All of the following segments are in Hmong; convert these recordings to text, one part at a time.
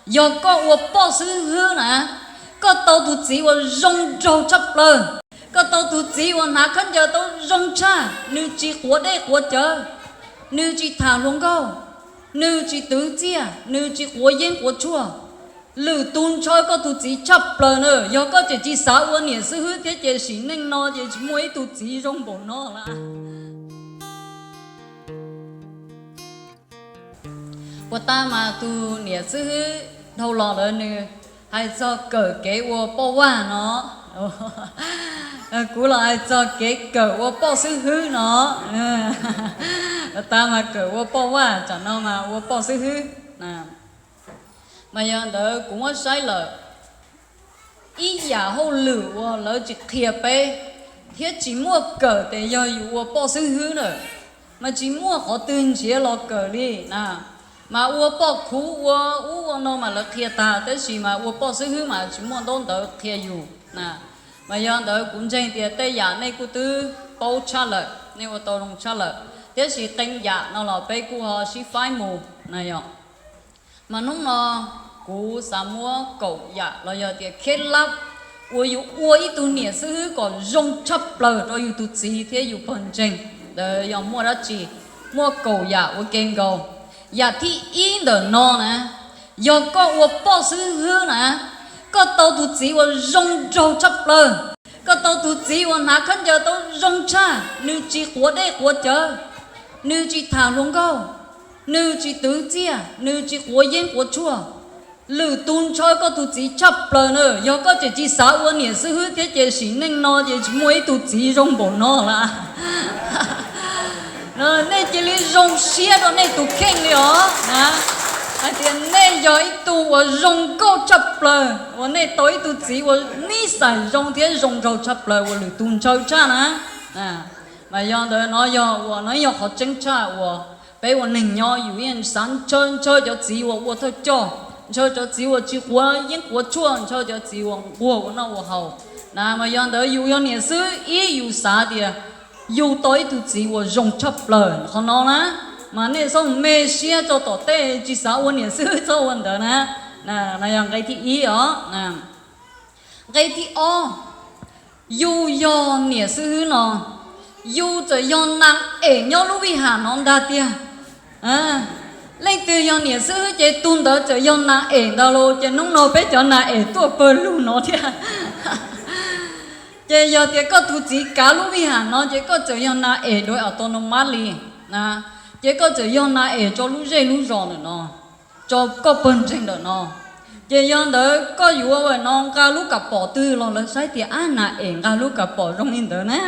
Yog koj ua poj xib hwb na, koj tau tus txiv uas zoo nraug tshaj plaws. Koj tau tus txiv uas hnav khaub ncaws tau zoo tshaj, nws tsis quav dej quav cawv, nws tsis tham hluas nkauj, nws tsis twv txiaj, nws tsis quav yeeb quav tshuaj. Lwm tus ntshaw koj tus txiv tshaj plaws na. Yog koj tseem tsis xav ua niam xib hwb thiab ces sim neej no ces tsis muaj ib tug txiv zoo npaum no lawm. Puas tag mas tus niam xib hwb dhau los lawm nws hais txog kawm kev ua poj vaj no, kuv los hais txog kev kawm ua poj xib hwb no. Puas tag mas kawm ua poj vaj, tsam no mas ua poj xib hwb. Mas yog ntawd kuv muab saib lawm, ib yam hauj lwm uas lawv tsis qhia peb thiab tsis muaj kawm ces yog yus ua poj xib hwb na, mas tsis muaj qhov twg nrhiav los kawm li na. Mas ua poj khuv ua ub ua no mas lawv qhia tag, tab sis mas ua poj xib hwb mas tsis muaj ntaub ntawv qhia yus na. Mas yog ntawd kuv ntseeg tias tej yam nej kuj twb paub tshaj lawm, nej ua tau zoo tshaj lawm, tiam sis qee yam no los peb kuj ho sib faib mus na yom. Mas hnub no kuv xav muab kaum yam los yog tias kheb lab uas yus ua ib tug niam xib hwb kom zoo tshaj plaws rau yus tus txiv thiab yus pawg ntseeg ntawd yog muaj dab tsi. Muaj kaum yam ua ke nkaus. Yam thib ib ntawm no na, yog koj ua poj xib hwb na, koj tau tus txiv uas zoo nraug tshaj plaws. Koj tau tus txiv uas hnav khaub ncaws tau zoo tshaj, nws tsis quav dej quav cawv, nws tsis tham hluas nkauj, nws tsis twv txiaj, nws tsis quav yeeb quav tshuaj. Lwm tus ntshaw koj tus txiv tshaj plaws na. Yog koj tseem tsis xav ua niam xib hwb thiab ces sim neej no ces tsis muaj ib tug txiv zoo npaum no lawm. Nej cia li zoo siab rau nej tus kheej li os na, hais tias nej yog ib tug uas zoo nkauj tshaj plaws uas nej tau ib tug txiv uas nib xais zoo thiab zoo nraug tshaj plaws uas lwm tus ntshaw tshaj na. Mas yog ntawd no yog uas no yog qhov tseeb tshaj uas peb ua neeg nyob yus yeej xav ntshaw ntshaw cov txiv uas ua thawj coj, ntshaw cov txiv uas tsis quav yeeb quav tshuaj, ntshaw cov txiv uas nquag ua noj ua haus na. Mas yog ntawd yus yog niam xib hwb ib yus xav tias yus tau ib tug txiv uas zoo tshaj plaws qhov no na. Mas nej txhob me siab tso tom tej tsis xav ua niam xib hwb txhob ua ntawd na. No yog nqe thib ib os. Nqe thib ob, yus yog niam xib hwb no, yus txawm yog nas em nyob lub vij ham no ntag tiag. Leej twg yog niam xib hwb ces tus ntawd txawm yog nas em ntag lauj. Ces hnub no peb cov nas em tuaj pawg lug no thiab. Ces yog tias koj tus txiv kav lub vij ham no ces koj txawm yog nas em dua autonomous li, ces koj txawm yog nas em rau lub zej lub zos ntawm no, rau koj pawg ntseeg ntawm no. Ces yog ntawd koj yuav ua no nqa lub kav pom twg los lawv saib tias ab nas em nqa lub kav pom zoo li ntawd na.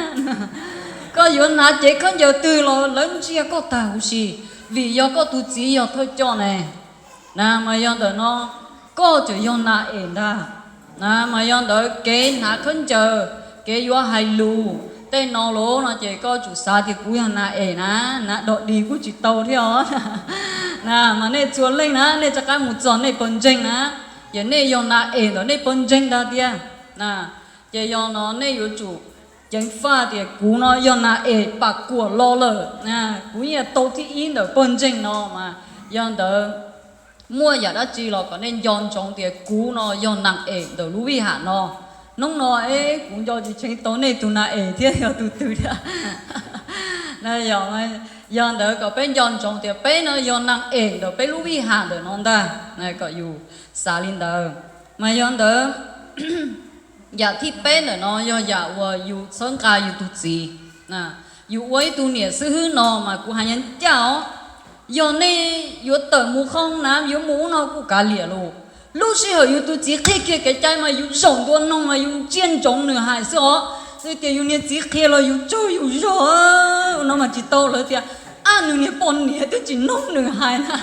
Koj yuav hnav cev khaub ncaws twg los lawv ntsia koj tag huv si, vim yog koj tus txiv yog thawj coj ne. Na mas yog ntawm no koj txawm yog nas em ntag. Na mas yog ntawd kev hnav khaub ncaws, kev yuav hais lus, tej no los no ces koj tsum xav tias kuv yog nas em na, na dog dig kuj tsis tau thiab os. Na mas nej txhua leej na nej rov qab mus txog nej pawg ntseeg na, ces nej yog nas em ntawm nej pawg ntseeg ntag tiag. Na ces yog no nej yuav tsum ceev faj tias kuv no yog nas em pam kuam los lawm, kuv yeej tau thib ib ntawm pawg ntseeg no mas. Yog ntawd muaj yam dab tsi los kom nej nco ntsoov tias kuv no yog nas em ntawm lub vij ham no. Hnub no es kuv nco tsis tsheej tau nej tus nas em thiab yog tus twg thiab. Yog ntawd kom peb nco ntsoov tias peb no yog nas em ntawm peb lub vij ham ntawm no ntag, kom yus xav li ntawd. Mas yog ntawd yam thib peb ntawm no yog yam uas yus txhawb nqa yus tus txiv. Yus ua ib tug niam xib hwb no mas kuv hais nyab ncaj os, yog nej yuav tawm mus qhov nav yuav mus ub no kuj kav liam los, lub sij hawm yus tus txiv qhia kiag kev cai mas yus zaum ntua noog mas yus ntsia ntsoov nws hais xwb os. Xwb tias yus niag txiv qhia los yus tsaug yus zog no mas tsis tau, lawv tias ab nws niag poj niam twb tsis noog nws hais na,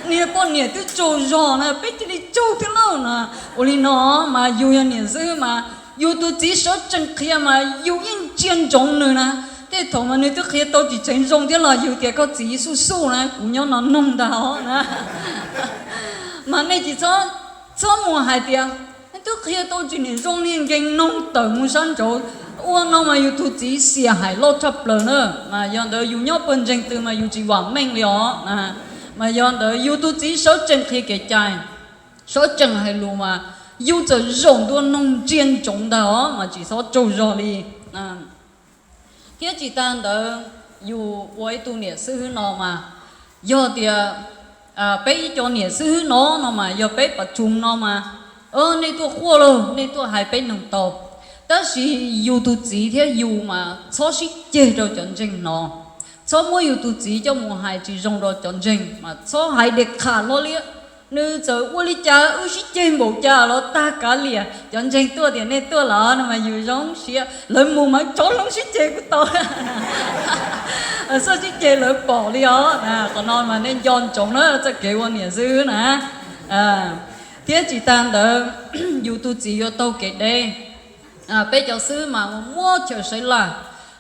niag poj niam twb tsaug zog na peb cia li tsaug thiab lauj na. Ua li no mas yus yog niam xib hwb mas yus tus txiv sawv tsees qhia mas yus yeej ntsia ntsoov nws na. Tej thaum mas nws twb qhia tau tsis tseem zoo thiab los yus tias koj txiv xub xub na kuv nyob no noog ntag os na. Mas nej tsis txhob mus hais tias twb qhia tau tsis niam zoo niag nkees noog tawm mus sab nraud. Ua no mas yus tus txiv xiam hais loj tshaj plaws na. Mas yog ntawd yus nyob pawg ntseeg twg mas yus tsis vam meej li os. Mas yog ntawd yus tus txiv sawv tsees qhia kev cai Sawv tsees hais lus mas yus txawm zaum ntua noog ntsia ntsoov ntag os mas tsis txhob tsaug zog li. Thiab tsis tas ntawd yus ua ib tug niam xib hwb no mas yog tias peb ib co niam xib hwb no no mas yog peb pas tsuv no mas nej tuaj quaj lauj, nej tuaj hais peb noog tau. Tab sis yus tus txiv thiab yus mas txhob sib ceg rau cov ntseeg no. Txhob muab yus tus txiv coj mus hais tsis zoo rau cov ntseeg mas txhob hais dej qha hlo li. Nws txawm ua li cas wb sib ceg npaum cas los tag kav liam, cov ntseeg tuaj tias nej tuaj los no mas yus zoo siab, lawv mus mas tsov hloov sib ceg kuj tau. Txhob sib ceg lawv pom li os. Qhov no mas nej nco ntsoov na txoj kev ua niam xib hwb na. Thiab tsis tas ntawd yus tus txiv yuav taug kev deb. Peb cov xib hwb mas muab chaw saib laj,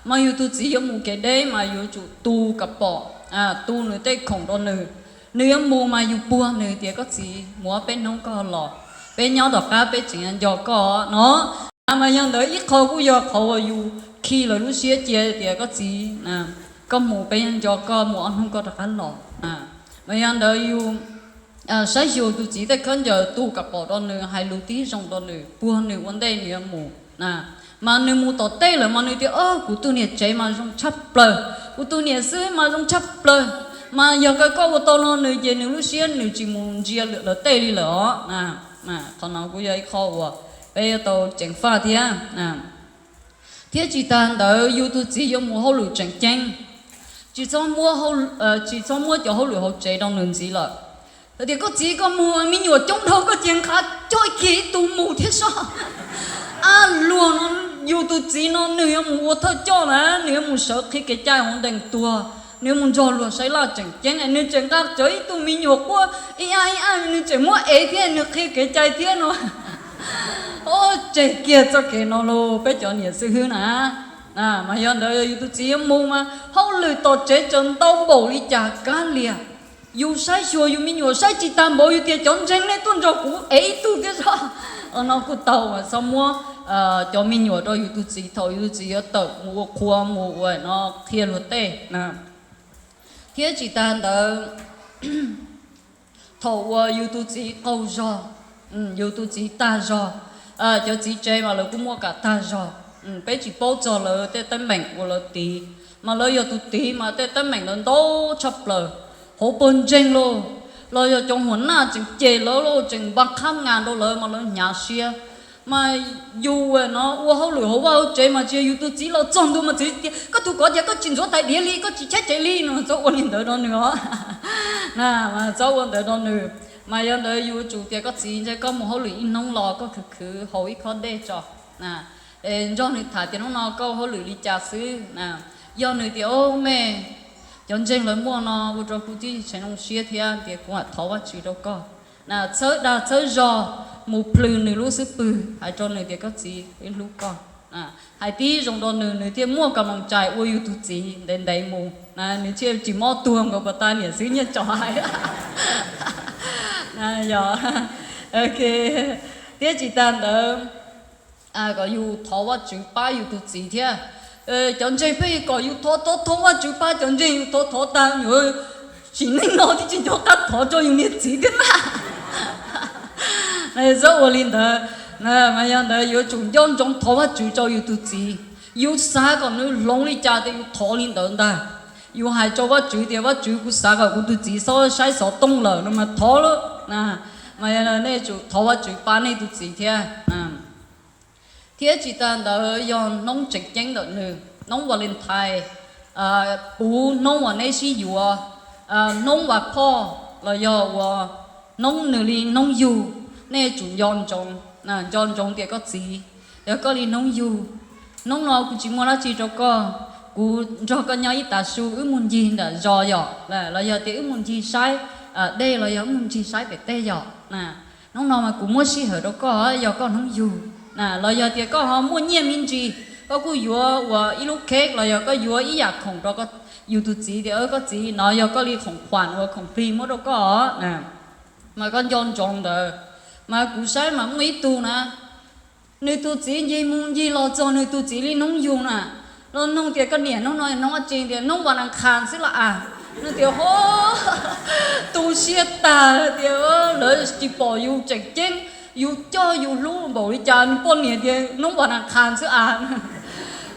mas yus tus txiv yuav mus kev deb mas yuav tsum tu kam pom, tu nws tej khoom rau nws. Nws yuav mus mas yus puag nws tias koj txiv mus ob peb hnub koj los, peb nyob tom qab peb tseem nco koj no. Mas yog ntawd ib qho kuj yog qhov uas yus khi lawv lub siab cia tias koj txiv, koj mus peb nco koj, mus ob hnub koj rov qab los. Mas yog ntawd yus saib xyuas tus txiv tej khaub ncaws, tu kam pom rau nws, hais lus tib zoo rau nws, puag nws ua ntej nws yuav mus. Mas nws mus tom tej lawm mas nws tias o kuv tus niam tsev mas zoo tshaj plaws, kuv tus niam xib hwb mas zoo tshaj plaws. Mas yog koj ua tau no nws ces nws lub siab nws tsis mus ntsia lwm lawv tej li lawm os. Qhov no kuj yog ib qho uas peb yuav tau ceev faj thiab. Thiab tsis tas ntawd yus tus txiv yuav mus hauj lwm tseem ceeb, tsis txhob muab, tsis txhob muab cov hauj lwm hauv tsev rau nws ntxiv lawm. Hais tias koj txiv koj mus me nyuam coob dhau koj cia nqa coj kiag ib tug mus thiab soj. Ab luag no yus tus txiv no nws yuav mus ua thawj coj na, nws yuav mus sawv qhia kev cai hauv ntees tuag, nws yuav mus nrog luag saib laj tseem ceeb, nws tseem nqa cov ib tug me nyuam quaj ib ab ib ab, nws tseem muab ev thiab nws qhia kev cai thiab no. Tseg kiag txoj kev no los peb cov niam xib hwb na. Mas yog ntawd yus tus txiv yuav mus mas hauj lwm tom tsev tseem ntau npaum li cas kav liam. Yus saib xyuas yus me nyuam saib tsis tas npaum yus tias cov ntseeg nej tuaj nrog kuv ev ib tug thiab soj. No kuj tau mas txhob muab cov me nyuam rau yus tus txiv thaum yus tus txiv yuav tawm mus ua qhua mus ua no qhia luag tej. Thiab tsis tas ntawd thaum uas yus tus txiv qaug zog, yus tus txiv tag zog, cov txiv tsev mas lawv kuj muaj kam tag zog. Peb tsis paub txog lawv tej teeb meem uas lawv tiv, mas lawv yog tus tiv mas tej teeb meem lawv ntau tshaj plaws, hauv pawg ntseeg lauj, los yog cov huam naj tseem cem lawv lauj, tseem npa qhab ngas rau lawv mas lawv hnyav siab. Mas yus no ua hauj lwm hauv vaj hauv tsev mas tsis yog yus tus txiv los txog ntua mas txiv tias koj tus kov cas koj tsis ntxuav tais diav li, koj tsis cheb cev li no, txhob ua li ntawd rau nws os. Txhob ua ntawd rau nws. Mas yog ntawd yus tsum tias koj txiv ntshe koj mus hauj lwm ib hnub los koj khwv khwv haus ib khob dej tso, nrog nws tham tias hnub no koj hauj lwm li cas xwb. Yog nws tias o me, cov ntseeg lawv muaj no ua rau kuv tib tseem zoo siab thiab tias kuv mam thov Vajtswv rau koj. Txhawb dag txhawb zog mus plhws nws lub xub pwg hais rau nws tias koj txiv hlub koj. Hais tib zoo rau nws, nws thiaj muaj kas moos cais ua yus tus txiv ntev ntev mus, nws thiaj tsis mob tuag nkaus pas tas niam xwb nyiaj tso hais. Yog, ok, thiab tsis tas ntawd kom yus thov Vajtswv pab yus tus txiv thiab. Cov ntseeg pheej kom yus thov thov thov Vajtswv pab cov ntseeg, yus thov thov tag yuav sim neej no thiaj tsis nco qab thov rau yus niag txiv thiab na. Txhob ua li ntawd. Mas yog ntawd yuav tsum nco ntsoov thov Vajtswv rau yus tus txiv. Yus xav kom nws hloov li cas ces yus thov li ntawd ntag. Yus hais rau Vajtswv tias Vajtswv, kuv xav kom kuv tus txiv txhob saib xov tooj lawm no mas thov lawm. Mas yog nej tsum thov Vajtswv pab nej tus txiv thiab. Thiab tsis tas ntawd yog hnub tseem ceeb ntawm nws, hnub Valentine, puv hnub uas neb sib yuav, hnub vas phoj los yog uas hnub nws li hnub yug, nej tsum nco ntsoov, nco ntsoov tias koj txiv, yog koj li hnub yug, hnub no kuv tsis muaj dab tsi rau koj, kuv nrog koj nyob ib tav su, wb mus ncig nram zos yom, los yog tias wb mus ncig saib dej los yog wb mus ncig saib pem teb yom. Hnub no mas kuv muab sij hawm rau koj, yog koj hnub yug, los yog tias koj ho muaj nyiaj me ntsis, koj kuj yuav ua ib lub cake los yog koj yuav ib yam khoom rau yus tus txiv tias koj txiv, no yog koj li khoom khuam uas khoom plig muab rau koj. Mas koj nco ntsoov ntawd. Mas kuv saib mas muaj ib tug na, nws tus txiv ncig mus ncig los txog nws tus txiv li hnub yug na, los nug tias koj niam, hnub no hnub dab tsi? Tias hnub vas nas khas xwb los as. Nws tias, ho, tu siab tag tias lawv tsis pom yus tseem ceeb, yus coj yus hlub npaum li cas, nws poj niam tias hnub vas nas khas xwb as.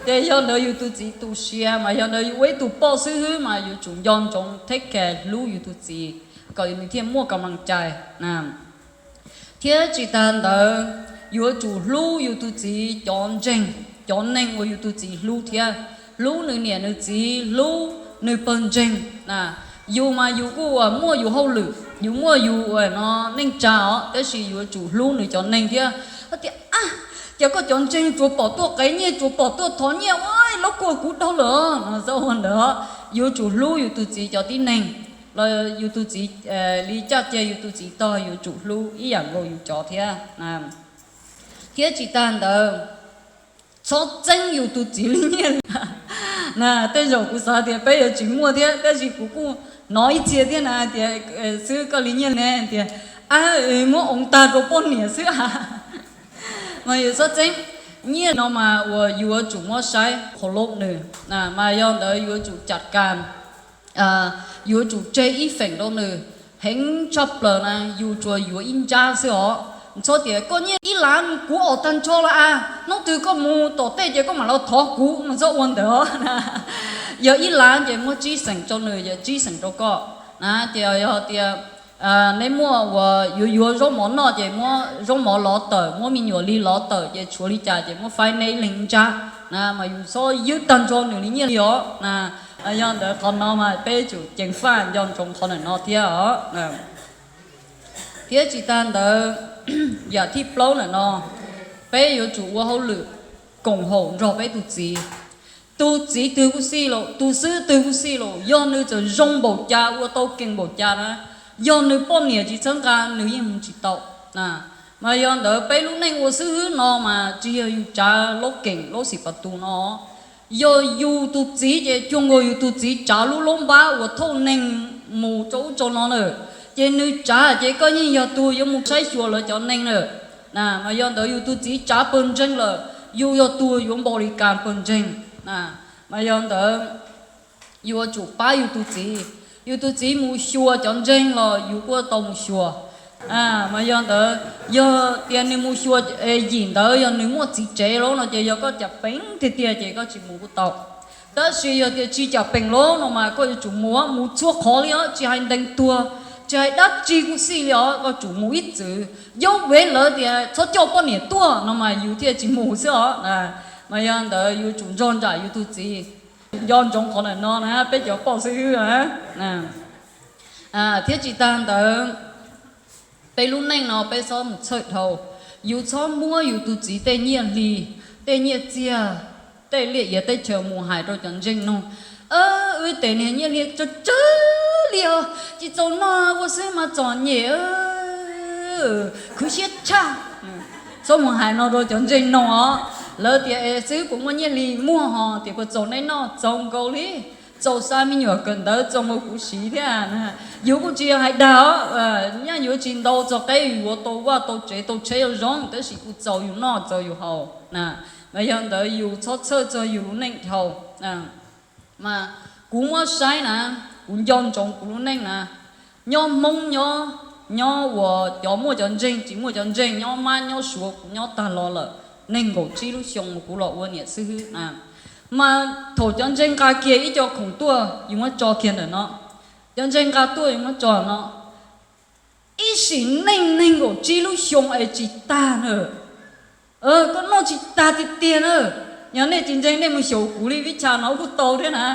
Ces yog ntawd yus tus txiv tu siab mas yog ntawd yus ua ib tug poj xib hwb mas yuav tsum nco ntsoov take care hlub yus tus txiv kom nws thiaj muaj kam lam cai. Thiab tsis tas ntawd, yuav tsum hlub yus tus txiv cov ntseeg, cov neeg uas yus tus txiv hlub thiab, hlub nws niam nws txiv, hlub nws pawg ntseeg. Yus mas yus kuj uas muaj yus hauj lwm, yus muaj yus uas no neej tsa os, tab sis yuav tsum hlub nws cov neeg thiab. Tias, a, cas koj cov ntseeg tsuas pom tuaj qev nyiaj, tsuas pom tuaj thov nyiaj, ua lub kua kuv dhau lawm no, txhob ua ntawd. Yuav tsum hlub yus tus txiv cov tib neeg los yus tus txiv, li caj cia yus tus txiv tog yuav tsum hlub ib yam nkaus yus cov thiab. Thiab tsis tas ntawd, txhob txeeb yus tus txiv li nyiaj li. Na, tej zaum kuv xav tias peb yuav tsis muaj thiab, tab sis kuv kuj hnov ib txhia thiab na tias, xwb koj li nyiaj ne tias, a, muab oov tag rau poj niam xwb a. Mas yus txhob txeeb, nyiaj no mas uas yuav tsum muab saib qhov loj nws, mas yog ntawd yuav tsum cam kas, yuav tsum tseg ib feem rau nws. Heev tshaj plaws na yus tsuas yuav ib ntsab xwb os. Txhob tias koj nyiaj ib lav kuv om tag nrho lawm a, hnub twg koj mus tom tej ces koj mam los thov kuv no, txhob ua ntawd os. Yog ib lav ces muab tsib xeem rau nws, yog tsib xeem rau koj na. Ces yog tias neb muaj uas yuav yuav zaub mov noj ces muab zaub mov lov tawm, muab me nyuam li lov tawm ces tshuav li cas ces muab faib neb ib leeg ib ntsab na, mas yus txhob ywb tag nrho nws li nyiaj li os na. Yog ntawd qhov no mas peb tsum ceev faj nco ntsoov qhov ntawm no thiab os. Thiab tsis tas ntawd, yam thib plaub ntawm no, peb yuav tsum ua hauj lwm koom haum nrog peb tus txiv. Tus txiv twg kuj xij los, tus xib hwb twg kuj xij los, yog nws txawm zoo npaum cas, ua tau kees npaum cas na, yog nws poj niam tsis txhawb nqa nws yeej mus tsis tau. Mas yog ntawd peb lub neej ua xib hwb no mas tsis yog yus tsav laub keem laub xim pas tus no, yog yus tus txiv ces cuag nkaus yus tus txiv tsav lub laub npab uas thauj neeg mus rau ub rau no na. Ces nws tsav ces koj yeej yog tus yuav mus saib xyuas lawv cov neeg na. Mas yog ntawd yus tus txiv tsav pawg ntseeg lawm, yus yog tus yuav npaum li cas pawg ntseeg. Mas yog ntawd yuav tsum pab yus tus txiv. Yus tus txiv mus xyuas cov ntseeg los yus kuj tau mus xyuas. Mas yog ntawd, yog tias nws mus xyuas yim ntawd yog nws muaj txiv tsev lawm no ces yog koj cam peem tiag tiag ces koj tsis mus kuj tau. Tab sis yog tias tsis cam peem lawm no mas koj yuav tsum mus, mus txhua qhov li os, tsis hais ntees tuag, tsis hais dab tsi kuj xij li os, koj tsum mus ib txwm. Yog vim lawv tias txhob coj poj niam tuaj no mas yus thiaj tsis mus xwb os. Mas yog ntawd yuav tsum nrog nraim yus tus txiv. Nco ntsoov qhov ntawm no na, peb cov poj xib hwb na. Thiab tsis tas ntawd, peb lub neej no peb txhob mus txhawj dhau. Yus txhob muab yus tus txiv tej nyiaj hli, tej nyiaj txiag, tej liaj iav teb chaws mus hais rau cov ntseeg noog, wb tes niag nyiaj hli tsawg tsawg li os, tsis txaus noj ua xwb mas txom nyem, khwv siab tshaj. Txhob mus hais no rau cov ntseeg noog os. Lawv tias es xib hwb puas muaj nyiaj hli? Muaj hos. Tias puas txaus neb noj? Txaus nkaus li. Txaus xa me nyuam kawm ntawv txaus nkaus kuv siv thiab. Yus kuj tsis yog hais dag os, nyaj yuav tsis ntau txog qeb, yus yuav tau vaj tau tsev tau tsheb zoo zoo, tab sis kuj txaus yus noj txaus yus haus. Mas yog ntawd yus txhob txhawj txog yus lub neej dhau. Mas kuv muab saib na, kuv nco ntsoov kuv lub neej na, nyob Hmoob nyob, nyob uas cov muaj cov ntseeg tsis muaj cov ntseeg, nyob Mab nyob Suav, kuv nyob tag los lawm nees nkaum tsib lub xyoo kuv los ua niam xib hwb na. Mas thaum cov ntseeg nqa kiag ib co khoom tuaj yus muab tso kiag ntawm no, cov ntseeg nqa tuaj yus muab tso no, ib sim neej nees nkaum tsib lub xyoo es tsis tag na. Koj noj tsis tag tiag tiag na. Yog nej tsis ntseeg nej mus xyaum kuv li vib cha no kuj tau thiab na.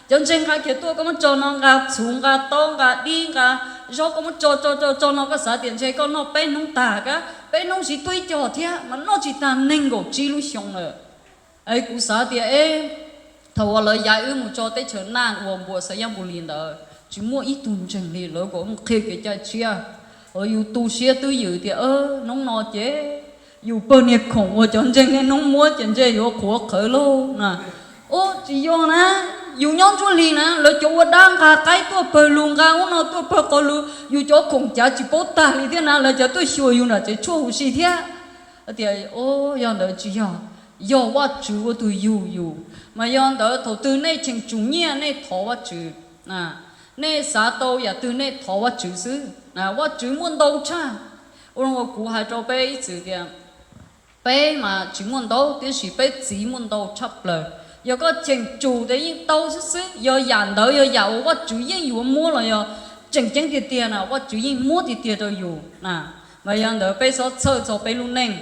Cov ntseeg nqa kiag tuaj koj muab tso no, nqa txhuv nqa taub nqa dib nqa zaub koj muab tso tso tso tso no, koj xav tias ntshe koj noj peb hnub tag, kab peb hnub siv tuaj ib co thiab mas noj tsis tag nees nkaum tsib lub xyoo lawm. Kuv xav tias eb, thaum uas lawv yav wb mus tso teb chaws Naj uas npuas Xayab Npus Lis ntawd tsis muaj ib tug ntseeg li, lawv kom mus qhia kev cai tshiab. Yus tu siab twb ywm tias hnub no ces yus pawg niag khoom uas cov ntseeg niaj hnub muab ces ntshe yuav qhuav qhawv lauj na. Ub, tsis yog na, yus nyob Ntsuab Lig na, lawv cov ua dab nqa qaib tuaj pawg lug, nqa ub no tuaj pawg qog lug, yus cov khoom cav tsis paub tag li thiab na, lawv cov tuaj xyuas yus nram tsev tshuaj huv si thiab. Tias yog ntawd tsis yog, yog Vajtswv ua tus yug yus. Mas yog ntawd thaum twg nej cheem tsum nyiaj nej thov Vajtswv. Nej xav tau yam twg nej thov Vajtswv xwb, Vajtswv muaj ntau tshaj. Ua li kuv hais rau peb ib txwm tias, peb mas tsis muaj ntau tiam sis peb txiv muaj ntau tshaj plaws. Yog koj cheem tsum tias yeej tau xwb xwb, yog yam ntawd yog yam uas Vajtswv yeej yuav muab los yog tseem ceeb tiag tiag na, Vajtswv yeej muab tiag tiag rau yus na. Mas yog ntawd peb txhob txhawj txog peb lub neej,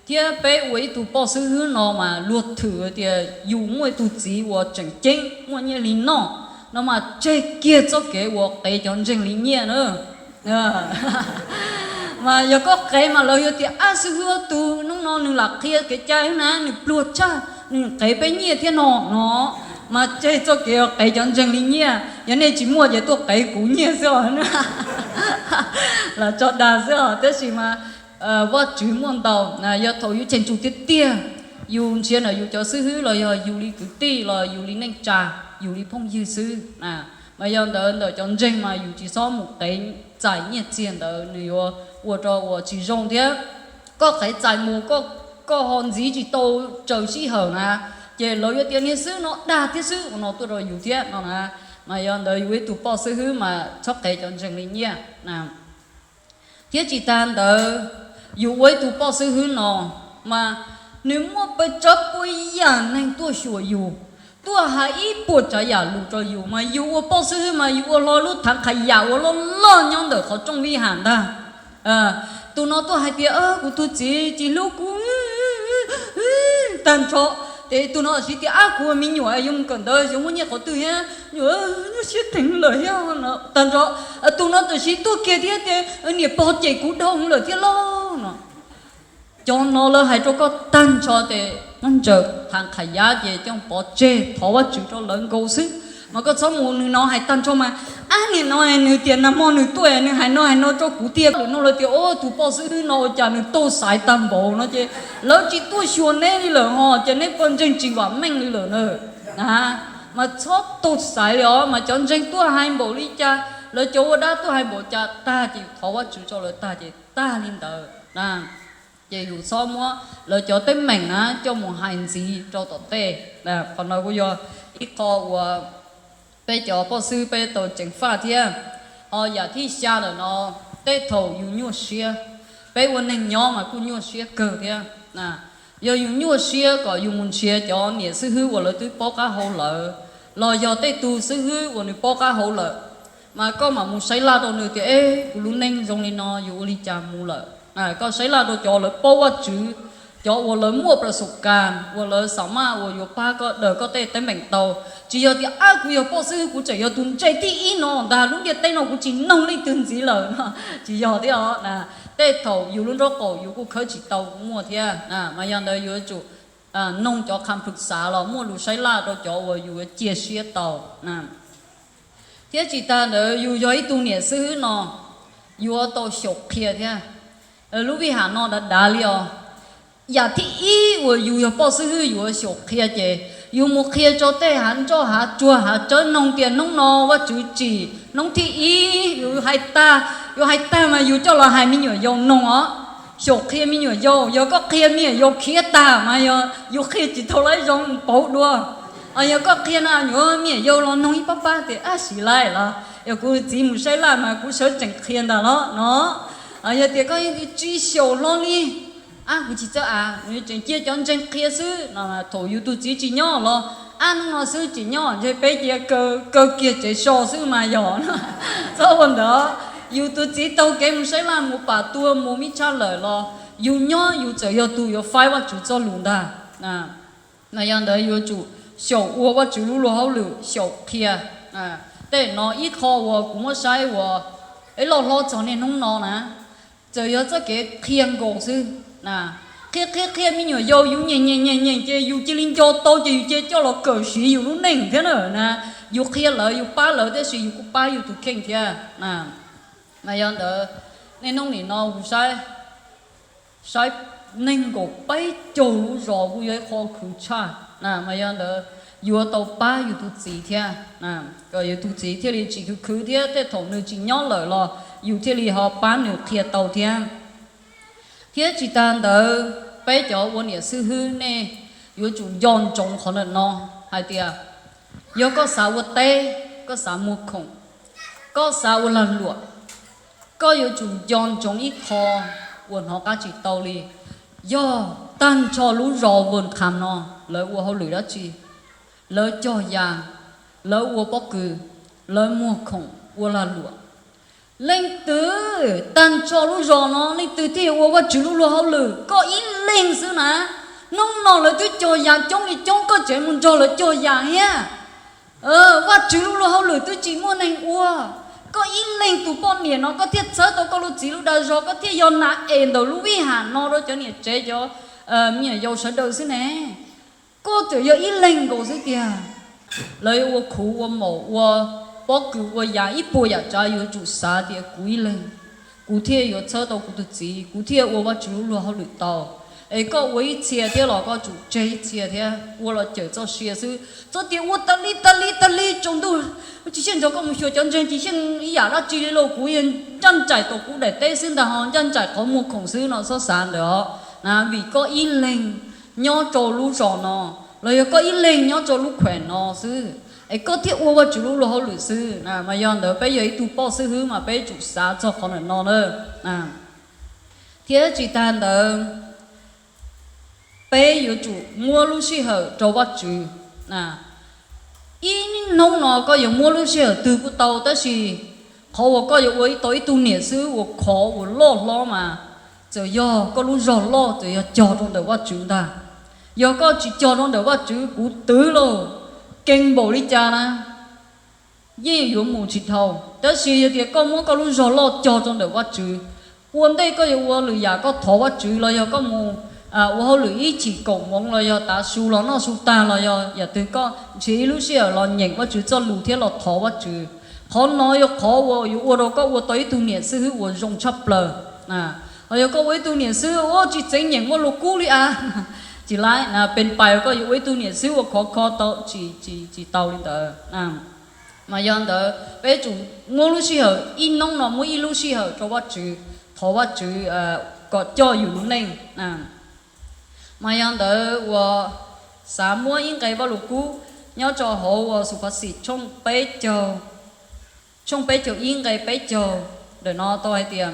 thiab peb ua ib tug poj xib hwb no mas luag thwm tias yus muaj ib tug txiv uas tseem ceeb muaj nyiaj hli noj no mas tseg kiag txoj kev uas qev cov ntseeg li nyiaj na. Mas yog koj qev mas lawv yuav tias, ab, xib hwb ob tug hnub no nws lam qhia kev cai na, nws pluag tshaj, nws qev peb nyiaj thiab no no. Mas tseg txoj kev qev cov ntseeg li nyiaj, yog nej tsis muaj ces tuaj qev kuv nyiaj xwb os. Los tso dag xwb os, tab sis mas Vajtswv muaj ntau. Yog thaum yus cheem tsum tiag tiag, yus nrhiav ntawm yus cov xib hwb los yog yus li kwv tij los yus li neej tsa, yus li phooj ywg xwb. Mas yog ntawd ntawm cov ntseeg mas yus tsis txhob mus qev txais nyiaj txiag ntawd, nws yuav ua rau uas tsis zoo thiab. Koj qev txais mus, koj ho ntxiv tsis tau raws sij hawm na, ces lawv yuav tias niag xib hwb no dag thiab xwb ua no tuaj rau yus thiab no na. Mas yog ntawd yus ua ib tug poj xib hwb mas txhob qev cov ntseeg li nyiaj. Thiab tsis tas ntawd, yus ua ib tug poj xib hwb no mas nws muaj pes tsawg puas yam neeg tuaj xyuas yus, tuaj hais ib puas tsav yam lus rau yus, mas yus ua poj xib hwb mas yus ua hlo lub thav qhas yam uas loj loj nyob ntawm qhov rooj vij ham ntag. Tus no tuaj hais tias kuv tus txiv tsis hlub kuv tag nrho, ces tus no tam sim tias ab kuv me nyuam yuav mus kawm ntawv xyov muaj nyiaj qhov twg thiab, nyuam nyuaj siab theev lawm thiab no tag nrho. Tus no tam sim tuaj kiag thiab tias niam pog cem kuv dhau lawm thiab lauj no. Cov no lawv hais rau koj tag nrho ces muab ntsaws thav qhas yam ces coj pov tseg thov Vajtswv rau lawv nkaus xwb. Mas koj txhob mus nws no hais tag nrho mas, ab niam no nws tias nag hmo nws tuaj nws hais no hais no rau kuv tiag lawm no, lawv tias o tus poj xib hwb no ua cas nws tuaj xaiv tag npaum no ces lawv tsis tuaj xyuas neb li lawm ho ces neb poj ntseeg tsis vam meej li lawm na. Mas txhob tuaj xaiv li os, mas cov ntseeg tuaj hais npaum li cas, lawv cov ua dab tuaj hais npaum cas tag ces thov Vajtswv rau lawv tag ces tag li ntawd. Ces yus txhob muab lawv cov teeb meem na coj mus hais ntxiv rau tom tej. Qhov no kuj yog ib qho uas peb cov poj xib hwb peb tau ceev faj thiab. Ho yam thib xya ntawm no, tej thaum yus nyuaj siab, peb ua neeg nyob mas kuj nyuaj siab kawg thiab. Yog yus nyuaj siab kom yus mus nrhiav cov niam xib hwb uas lawv twb paub qab hau lawm, los yog tej tug xib hwb uas nws paub qab hau lawm, mas koj mam mus saib laj rau nws tias, eb, kuv lub neej zoo li no yus ua li cas mus lawm. Koj saib laj rau cov lawv paub Vajtswv, cov uas lawv muaj plas xus kas uas lawv xam maj uas yuav pab koj daws koj tej teeb meem tau. Tsis yog tias ab kuv yog poj xib hwb kuv tseem yog tus ntse thib ib no ntag, lub ntiaj teb no kuv tsis noog leej twg ntxiv lawm no. Tsis yog thiab os. Tej thaum yus lub nraub qaum yus kuj khawb tsis tau kuj muaj thiab. Mas yog ntawd yuav tsum noog cov qha plhws xav los muaj lus saib laj rau cov uas yus yuav cia siab tau. Thiab tsis tas ntawd yus yog ib tug niam xib hwb no, yuav tau xyaum qhia thiab. Lub vij ham no dav dav li os. Yam thib ib uas yus yog poj xib hwb yuav xyaum qhia ces yus mus qhia rau tej hav ntsoj hav tsuag hav tsawb noog tias hnub no Vajtswv tsim hnub thib ib, yus hais tag, yus hais tag mas yus coj los hais me nyuam yaus noog os. Xyaum qhia me nyuam yaus, yog koj qhia me nyuam yaus khiav tag mas yog yus qhia tsis tau lawv zoo pauv dua. Yog koj qhia na nyuam me nyuam yaus los noog ib pab pab tias ab sim lais los yog kuv txiv mus saib laj mas kuv sawv tsees qhia ntag los no. Yog tias koj tsis xyaum hlo li, ab kuv tsis txawj a, nws tseem cia cov ntseeg qhia xwb no, thaum yus tus txiv tsis nyob los ab hnub no xwb tsis nyob ntshe peb cia kaw kiag tsev so xwb mas yog. Txhob ua ntawd, yus tus txiv taug kev mus saib laj mus pam tua mus mib tshaj lawm los yus nyob yus txawm yog tus yuav faib Vajtswv txoj lus ntag. Mas yog ntawd yuav tsum xyaum ua Vajtswv lub luag hauj lwm xyaum qhia. Tej no ib qho uas kuv muab saib uas ib loj hlob txog niaj hnub no na, txawm yog txoj kev qhia nkaus xwb. Qhia qhia qhia me nyuam yaus yus nyeem nyeem nyeem nyeem ces yus cia li nco tau ces yus cia coj los kawm siv yus lub neej thiab na. Yus qhia lawv yus pab lawv tab sis yus kuj pab yus tus kheej thiab. Mas yog ntawd niaj hnub nim no kuv saib saib neeg nkaum peb caug lub zos kuj yog ib qho khwv tshaj. Mas yog ntawd yuav tau pab yus tus txiv thiab, kom yus tus txiv thiaj li tsis khwv khwv thiab tej thaum nws tsis nyob lawm los yus thiaj li ho pab nws qhia tau thiab. Thiab tsis tas ntawd, peb cov ua niam xib hwb nej yuav tsum nco ntsoov qhov ntawm no hais tias yog koj xav ua teb, koj xav muag khoom, Koj xav ua lag luam, koj yuav tsum nco ntsoov ib qho uas hnov qab tsis tau li. Yog tag nrho lub zos Vos Kham no, lawv ua hauj lwm dab tsi? Lawv cog yas, lawv ua pob kws, lawv muag khoom ua lag luam. Leej twg tag nrho lub zos no, leej twg thiaj yuav ua Vajtswv lub luag hauj lwm? Koj ib leeg xwb na. Hnub no lawv twb cog yas coob li coob, koj tseem mus nrog lawv cog yas thiab. Vajtswv lub luag hauj lwm twb tsis muaj neeg ua. Koj ib leeg tus poj niam no koj thiaj txhawb tau koj lub txiv lub dag zog, koj thiaj yog nas es ntawm lub vij ham no rau cov niam tsev, cov me nyuam yaus sawv daws xwb ne. Koj txawm yog ib leeg nkaus xwb tiag. Lawv yuav ua khuv ua maum, ua pob kws, ua yas ib puas yam tsav, yuav tsum xav tias kuv ib leeg, kuv thiaj yuav txhawb tau kuv tus txiv, kuv thiaj ua Vajtswv lub luag hauj lwm tau. Es koj ua ib txhia thiab los koj tsum tseg ib txhia thiab, ua los cawm txoj sia xwb. Txhob tias ua tas li tas li tas li tsaus ntuj, tsis xyeej nrog koj mus xyuas cov ntseeg, tsis xyeej ib yam dab tsi li lauj, kuv ncaj nraim tau kuv daim teb xwb ntag, ho ncaj nraim qhov muag khoom xwb no, txhob xav ntawd os. Vim koj ib leeg nyob rau lub zos no, los yog koj ib leeg nyob rau lub khuem no xwb, es koj thiaj ua Vajtswv lub luag hauj lwm xwb. Mas yog ntawd peb yog ib tug poj xib hwb mas peb tsum xav txog qhov ntawm no na. Thiab tsis tas ntawd, peb yuav tsum muab lub sij hawm rau Vajtswv. Ib hnub no koj yuav muab lub sij hawm twg kuj tau, tab sis qhov uas koj yuav ua tau ib tug niam xib hwb uas khov uas loj hlob mas, txawm yog koj lub zog loj, txawm yog cog rau ntawm Vajtswv ntag. Yog koj tsis cog rau ntawm Vajtswv, kuv twv lauj, keej npaum li cas na, yeej yuav mus tsis dhau. Tab sis yog tias koj muab koj lub zog loj cog rau ntawm Vajtswv, ua ntej koj yuav ua lwm yam koj thov Vajtswv, los yog koj mus ua hauj lwm ib chim kaum moov, los yog tav su los noj su tag, los yog yam twg koj nrhiav ib lub sij hawm los nyeem Vajtswv txoj lus thiab los thov Vajtswv. Qhov no yog qhov uas yuav ua rau koj ua tau ib tug niam xib hwb uas zoo tshaj plaws. Los yog koj ua ib tug niam xib hwb uas tsis txeev nyeem Vajluskub li a, tsis laib, pes pais koj yuav ua ib tug niam xib hwb uas khov kho tau, tsis tau li ntawd. Mas yog ntawd peb tsum muab lub sij hawm, ib hnub no muab ib lub sij hawm rau Vajtswv, thov Vajtswv kom coj yus lub neej. Mas yog ntawd uas xav muab ib nqe Vajluskub nyob rau hauv uas Xus Phas Xis tshooj peb caug ib nqe peb caug, ntawm no tau hais tias,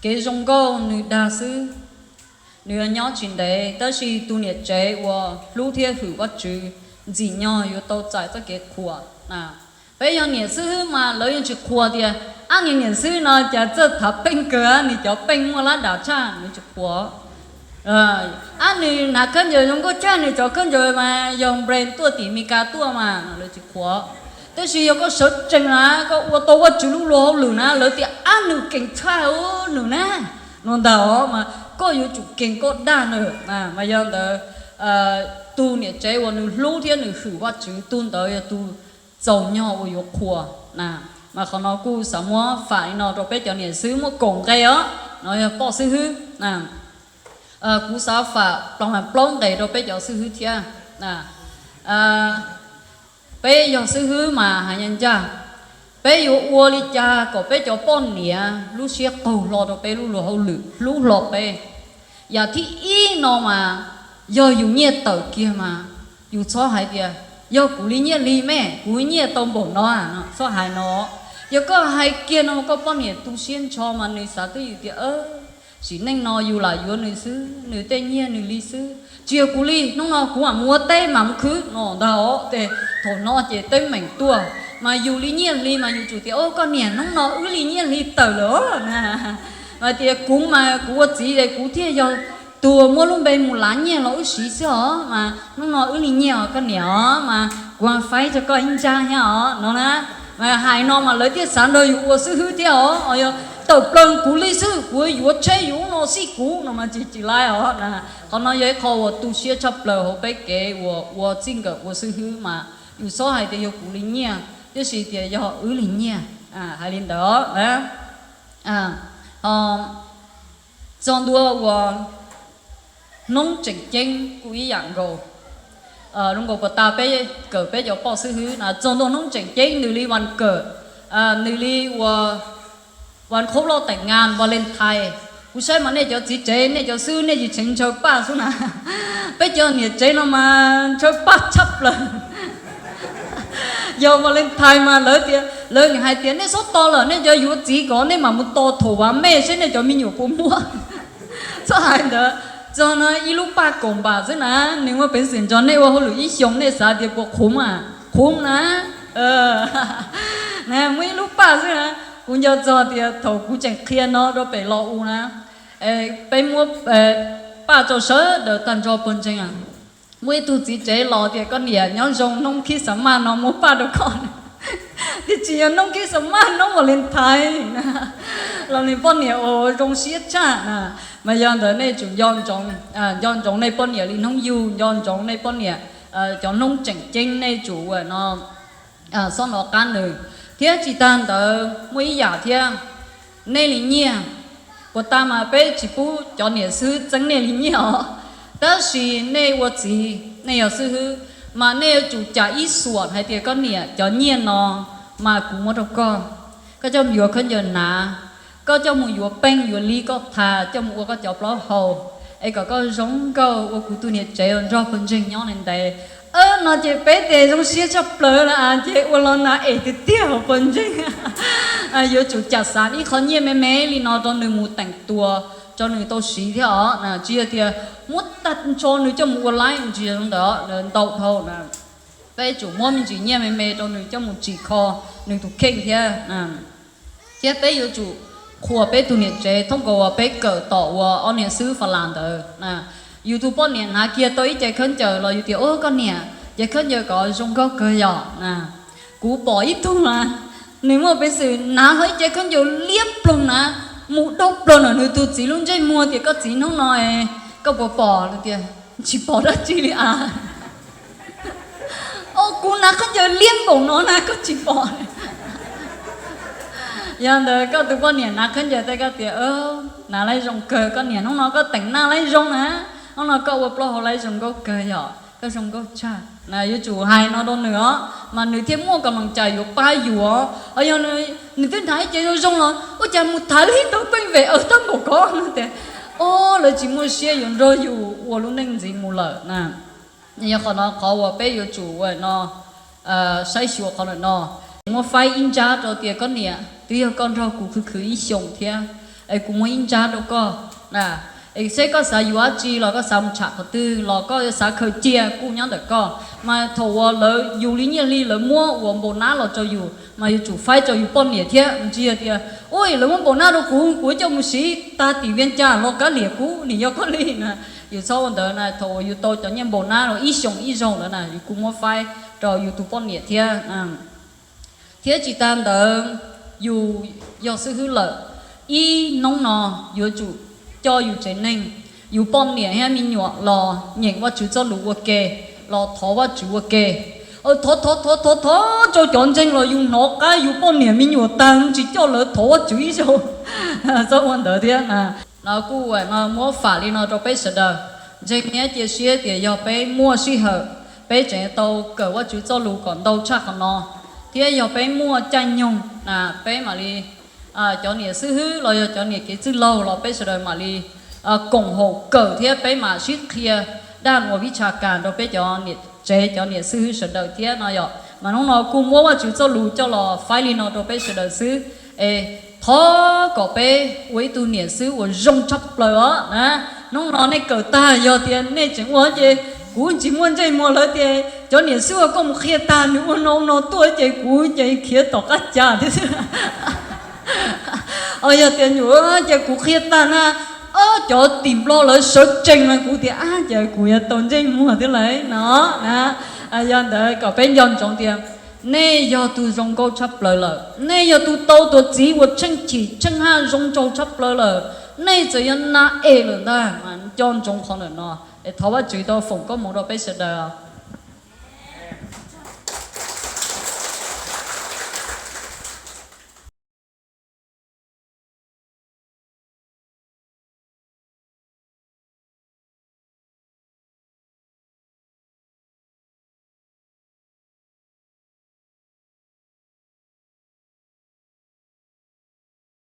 kev zoo nkauj nws dag xwb, nws yuav nyob tsis ntev, tab sis tus niam tsev uas hlub thiab hwm Vajtswv ntxim nyog yuav tau txais txoj kev qhuas. Peb yog niam xib hwb mas lawv yeej tsis qhuas tias, ab, niag niam xib hwb no cas txawj thav peej kawg, nws cov peej muaj lab dam tshaj, nws tsis qhuas. Ab, nws hnav khaub ncaws zoo nkauj tshaj, nws cov khaub ncaws mas yog brand tuaj tim Meskas tuaj mas, lawv tsis qhuas. Tab sis yog koj sawv tsees na, koj ua tau Vajtswv lub luag hauj lwm na, lawv tias, ab, nws kees tshaj nws na, no ntag os. Mas koj yuav tsum kees koj dag nws. Mas yog ntawd, tus niam tsev uas nws hlub thiab nws hwm Vajtswv, tus ntawd yog tus txaus nyog uas yuav qhuas. Mas qhov no kuj xav muab fam li no rau peb cov niam xib hwb, muaj kaum nqe os, no yog poj xib hwb. Kuv xav fam plaub nqe rau peb cov xib hwb thiab. Peb yog xib hwb mas hais ncaj ncaj, peb yuav ua li cas kom peb cov poj niam lub siab qaug hlo rau peb lub luag hauj lwm, hlub hlo peb? Yam thib ib no mas yog yus nyiaj tawm kiag mas yus txhob hais tias, yog kuv li nyiaj li me, kuv nyiaj tau npaum no, txhob hais no. Yog koj hais kiag no mas koj poj niam tu siab ntsho mas nws xav twj ywm tias, sim neej no yus lam yuav nws xwb, nws tej nyiaj nws li xwb, tsis yog kuv li, hnub no kuv mam mus ua teb mam mus khwv no ntag os. Ces thaum no ces teeb meem tuaj, mas yus li nyiaj li mas yus tsum tias, o, koj niam, hnub no wb li nyiaj li tawm lawm os na. Mas tias kuv mas kuv ua txiv es kuv thiaj yog tus muab lub npe mus lav nyiaj los wb siv xwb os, mas hnub no wb li nyiaj os koj niam os, mas kuv faib rau koj ib ntsab thiab os no na. Mas hais no mas lawv thiaj xav nrog yus ua xib hwb thiab os. Yog tawm plaws kuv li xwb, kuv yuav tsheb yuav ub no xij kuv no mas tsis tsis laib os. Qhov no yog ib qho uas tu siab tshaj plaws hauv peb kev uas ua txij nkawm ua xib hwb mas yus txhob hais tias yog kuv li nyiaj, tiam sis tias yog wb li nyiaj, hais li ntawd os. Txog ntua uas hnub tseem ceeb kuj ib yam nkaus. Zoo nkaus puas tas peb kawm peb cov poj xib hwb na, txog ntua hnub tseem ceeb nws li vas kawm, nws li uas vas khaub loj teem ngas Valentine. Kuv saib mas nej cov txiv tsev nej cov xib hwb nej tsis tseev ntshaw paj xwb na. Peb cov niam tsev no mas ntshaw paj tshaj plaws. Yog Valentine mas lawv tias, lawv nim hais tias nej txhob tos lawm, nej cov yuav txiv kom nej mam mus tos thaum vas mej seb nej cov me nyuam puas muaj. Txhob hais ntawd, txog no ib lub paj kaum npam xwb na, nws muaj peev xwm nrog nej ua hauj lwm ib xyoos nej xav tias puas qhuv mas qhuv na. Muaj ib lub paj xwb na. Kuv nco txog tias thaum kuv tseem qhia no rau pem los u na, peb muab paj rau sawv daws tag nrho pawg ntseeg. Muaj ib tug txiv tsev los tias koj niam nyob zoo, hnub khib xav maj no muab paj rau koj. Tiam sis yog hnub khib xav maj, hnub Valentine na, los nws poj niam ua zoo siab tshaj na. Mas yog ntawd nej tsum nco ntsoov, nco ntsoov nej poj niam li hnub yug, nco ntsoov nej poj niam cov hnub tseem ceeb nej tsum ua no, xob nov qab nws. Thiab tsis tag ntawd muaj ib yam thiab, nej li nyiaj, puas tas mas peb tsis pub cov niam xib hwb txeeb nej li nyiaj os. Tab sis nej ua txiv nej yog xib hwb, mas nej yuav tsum cam ib xuam hais tias koj niam, cov nyiaj no mas kuv muab rau koj, koj coj mus yuav khaub ncaws hnav, koj coj mus yuav peej yuav lib koj tha, coj mus ua koj cov plaub hau, es kom koj zoo nkauj ua kuv tus niam tsev uas nrog pawg ntseeg nyob ntev ntev. No ces peb tes zoo siab tshaj plaws na, ces ua los na es tiag tiag hauv pawg ntseeg. Yuav tsum cam xav ib qho nyiaj me me li no rau nws mus teem tua, rau nws tau siv thiab os. Tsis yog tias muab tag nrho nws coj mus ua laib, tsis yog ntawd, ntau dhau na. Peb tsum muab me ntsis nyiaj me me rau nws coj mus tsim kho nws tus kheej thiab. Thiab peb yuav tsum qhuas peb tus niam tsev thoob nkaus uas peb kawm tom uas ob niam xib hwb Fas Las ntawd. Yus tus poj niam hnav kiag tau ib ce khaub ncaws los yus tias, ua koj niam, ce khaub ncaws ko zoo nkauj kawg yom. Kuv pom ib tug na, nws muaj peev xwm hnav hlo ib ce khaub ncaws liab ploog na, mus dau plaws ntawm nws tus txiv lub ntsej muag tias, koj txiv, hnub no koj puas pom? Nws tias, tsis pom dab tsi li as. O, kuv hnav khaub ncaws liab npaum no na koj tsis pom? Yog ntawd koj tus poj niam hnav khaub ncaws tej koj tias, hnav laib zoo kawg koj niam, hnub no koj teem naj laib zoo na, hnub no koj ua plaub hau laib zoo nkauj kawg yom, koj zoo nkauj tshaj. Yuav tsum hais no rau nws os, mas nws thiaj muaj kom noos cas yuav pab yus os. Yog nws twb hnav ib ce zoo zoo los ua cas mus thav li tau peej vem aw tab npaum ko no tias, o, lawv tsis muaj siab yuav nrog yus ua lub neej ntxiv mus lawm na. Yog qhov no qhov uas peb yuav tsum ua no, saib xyuas qhov lawm no. Muab faib ib ntsab rau tias, koj niam, twb yog koj nrog kuv khwv khwv ib xyoos thiab, es kuv muab ib ntsab rau koj. Es seb koj xav yuav dab tsi los koj xav mus tsham qhov twg los koj xav khaws cia kuj nyob ntawm koj. Mas thaum uas lawv yus li nyiaj hli lawv muab ua npaum nab los rau yus mas yuav tsum faib rau yus poj niam thiab. Tsis yog tias, ui, lawv muab npaum nab rau kuv, kuv coj mus siv tag tim Vias Cas los kav liam kuv, nim yog koj li na. Yus txhob ua ntawd na, thaum uas yus tau cov nyiaj npaum nab los ib xyoos ib zaug lawm na, yus kuj muab faib rau yus tus poj niam thiab. Thiab tsis tas ntawd, yus yog xib hwb lawm, ib hnub no yuav tsum coj yus tsev neeg, yus poj niam thiab me nyuam los nyeem Vajtswv txoj lus ua ke, los thov Vajtswv ua ke. Thov thov thov thov thov rau cov ntseeg los yus hnov qab yus poj niam me nyuam tag tsis coj lawv thov Vajtswv ib zaug. Txhob ua ntawd thiab. No kuj muab fam li no rau peb sawv daws. Ntseeg thiab cia siab tias yog peb muaj sij hawm, peb tseem tau kawm Vajtswv txoj lus kom ntau tshaj qhov no, thiab yog peb muaj caij nyoog, peb mam li, cov niam xib hwb los yog cov niam kev txwj laug los peb sawv daws mam li koom haum kawm thiab peb mam sib qhia dab uas vib tsha kas rau peb cov niam tsev cov niam xib hwb sawv daws thiab no yom. Mas hnub no kuj muab Vajtswv txoj lus coj los faib li no rau peb sawv daws xwb. Es thov kom peb ua ib tug niam xib hwb uas zoo tshaj plaws os na. Hnub no nej kawm tag yog tias nej tseem ua ces kuv tsis muaj ntsej muag lawv tias cov niam xib hwb uas koj mus qhia tag nws ua no no tuaj ces kuv ces khiav tom qab cas thiab xwb. Yog tias nyuam ces kuv qhia tag na, ob cov tim Nplog lawv sawv tsees mas kuv tias ab ces kuv yuav tau ntsej muag thiab lawm no na. Yog ntawd kom peb nco ntsoov tias nej yog tus zoo nkauj tshaj plaws lawm, nej yog tus tau tus txiv uas tsheej chim tsheej haj zoo nraug tshaj plaws lawm, nej txawm yog nas es lawm ntag mas nco ntsoov qhov ntawm no. Es thov Vajtswv tau foom koob hmoov rau peb sawv daws.